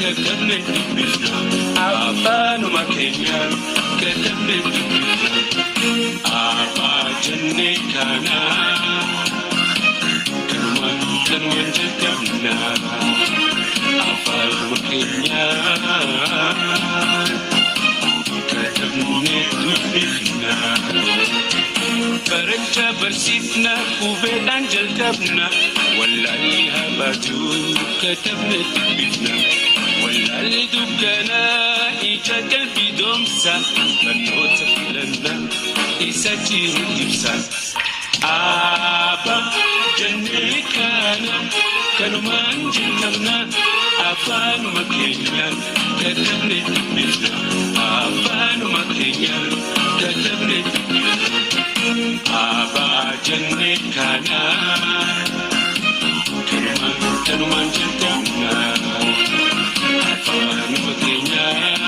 Katabne dubbifna afaanuma keenyaan katabne dubbifna abbaa jennee kana kanumaan kanumaan jalqabna afaanuma keenyaan katabne dubbifna. Barachaa barsiifna qubeedhaan jalqabna wallaalli haa baatu katabne dubbifna wallaalli dukkanaa ija qalbii doomsa barnoota filanna isa jiru ibsa. Abbaa jennee kana kanumaan jalqabna afaanuma keenyaan katabne dubbifna afaanuma keenyaan katabne dubbifna. Abbaa jennee kana kanumaan kanumaan jalqabna afaanuma keenyaan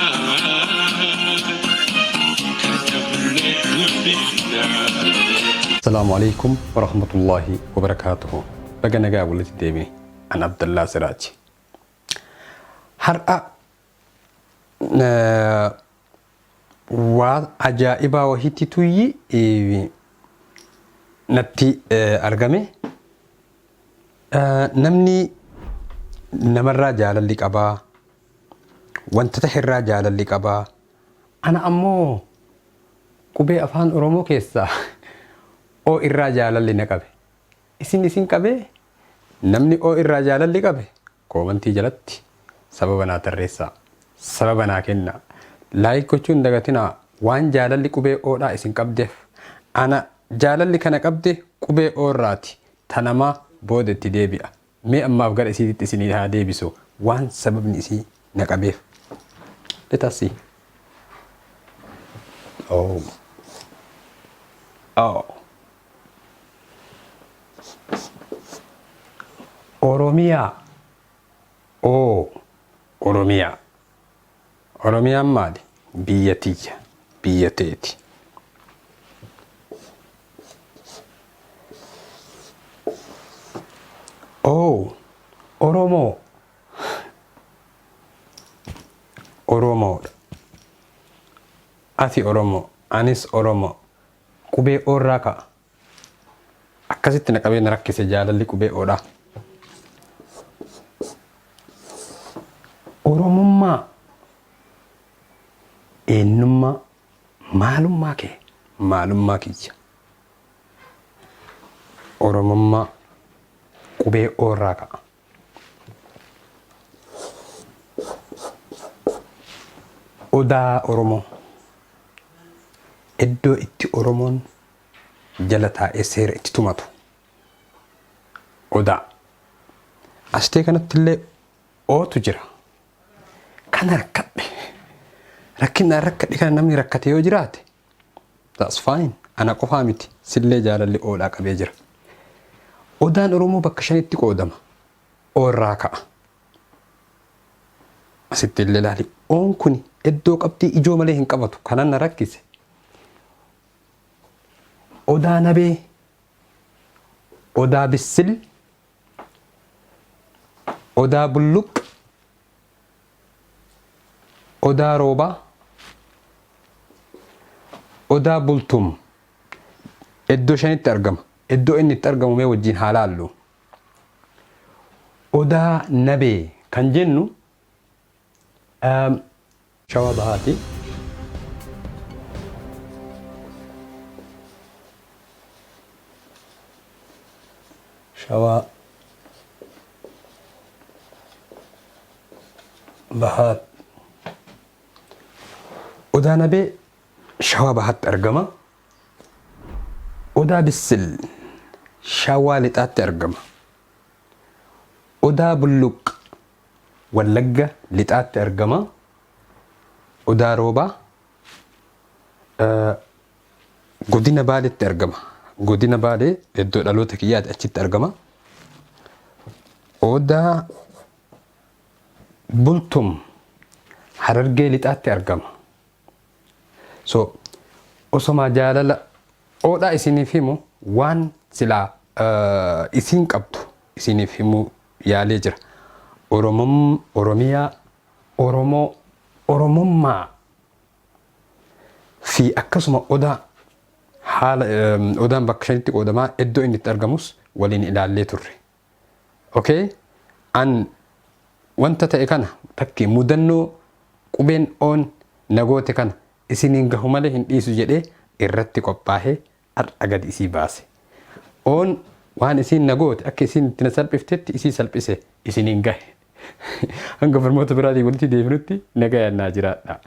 katabne dubbifna. Asalaamu alaikum warahmatullaahi wabarakaatuhu. Baga nagaa walitti deebine. An Abdallaa Siraaji. Har'a waa ajaa'ibaa wahiitti tuyyi natti argame. Namni namarraa jaalalli qabaa. Wanta taherraa jaalalli qabaa. Ana ammoo qubee afaan Oromoo keessaa O irraa jaalalli na qabe. Isin isin qabee? Namni O irraa jaalalli qabe koomantii jalatti sababa naa tarreessaa. Sababa naa kennaa. Like gochuu hin dagatinaa waan jaalalli qubee O dhaa isin qabdeef. Ana jaalalli kana qabde qubee O irraati. Ta namaa booda itti deebi'a. Mee ammaaf gara isiititti isinii haa deebisu waan sababni isii na qabeef. Let us see. Oh. Oh. Oromiyaa. Oh. Oromiyaa. Oromiyaan maali? Biyya tiyya. Biyya teeti. Oh. Oromoo. Oromoodha. Ati Oromoo. Anis Oromoo. Qubee O irraa ka'a. Akkasitti na qabee na rakkise jaalalli qubee Oodha. Oromummaa eenyummaa maalummaa kee maalummaa kiyya. Oromummaa qubee O irraa ka'a. Odaa Oromoo iddoo itti Oromoon jala taa'ee seera itti tumatu. Odaa. Astee kanatti illee Ootu jira. Kana rakkadhe. Rakkinaan rakkadhe kana namni rakkate yoo jiraate that's fine. Ana qofaa miti. Sillee jaalalli oodhaa qabee jira. Odaan Oromoo bakka shanitti qoodama. Oorraa ka'a. Asitti illee ilaali. Oon kun iddoo qabxii ijoo malee hin qabatu. Kanan na rakkise. Odaa Nabee, Odaa Bissil, Odaa Bulluq, Odaa Roobaa, Odaa Bultum iddoo shanitti argama. Iddoo inni itti argamu mee wajjin haa laallu. Odaa Nabee kan jennu Shawaa Bahaati. Shawaa Bahaat. Odaa Nabee Shawaa Bahaatti argama. Odaa Bissil Shawaa Lixaatti argama. Odaa Bulluq Wallagga Lixaatti argama. Odaa Roobaa Godina Baaleetti argama. Godina Baalee iddoo dhaloota kiyyaati achitti argama. Odaa Bultum Harargee Lixaatti argama. So osomaa jaalala oodhaa isiniif himu waan silaa isiin qabdu isiniif himuu yaalee jira. Oromum Oromiyaa Oromoo, Oromummaa fi akkasuma Odaa haala Odaan bakka shanitti qoodamaa iddoo inni itti argamus waliin ilaallee turre. Okay? An wanta ta'e kana takki mudannoo qubeen oon na goote kana isiniin gahu malee hin dhiisu jedhee irratti qophaahee har'a gadi isii baase. Oon waan isiin na goote akka isiin itti na salphiftetti isii salphise isiniin gahe. Hanga barnoota biraatiin walitti deebinutti nagayaan naa jiraadha.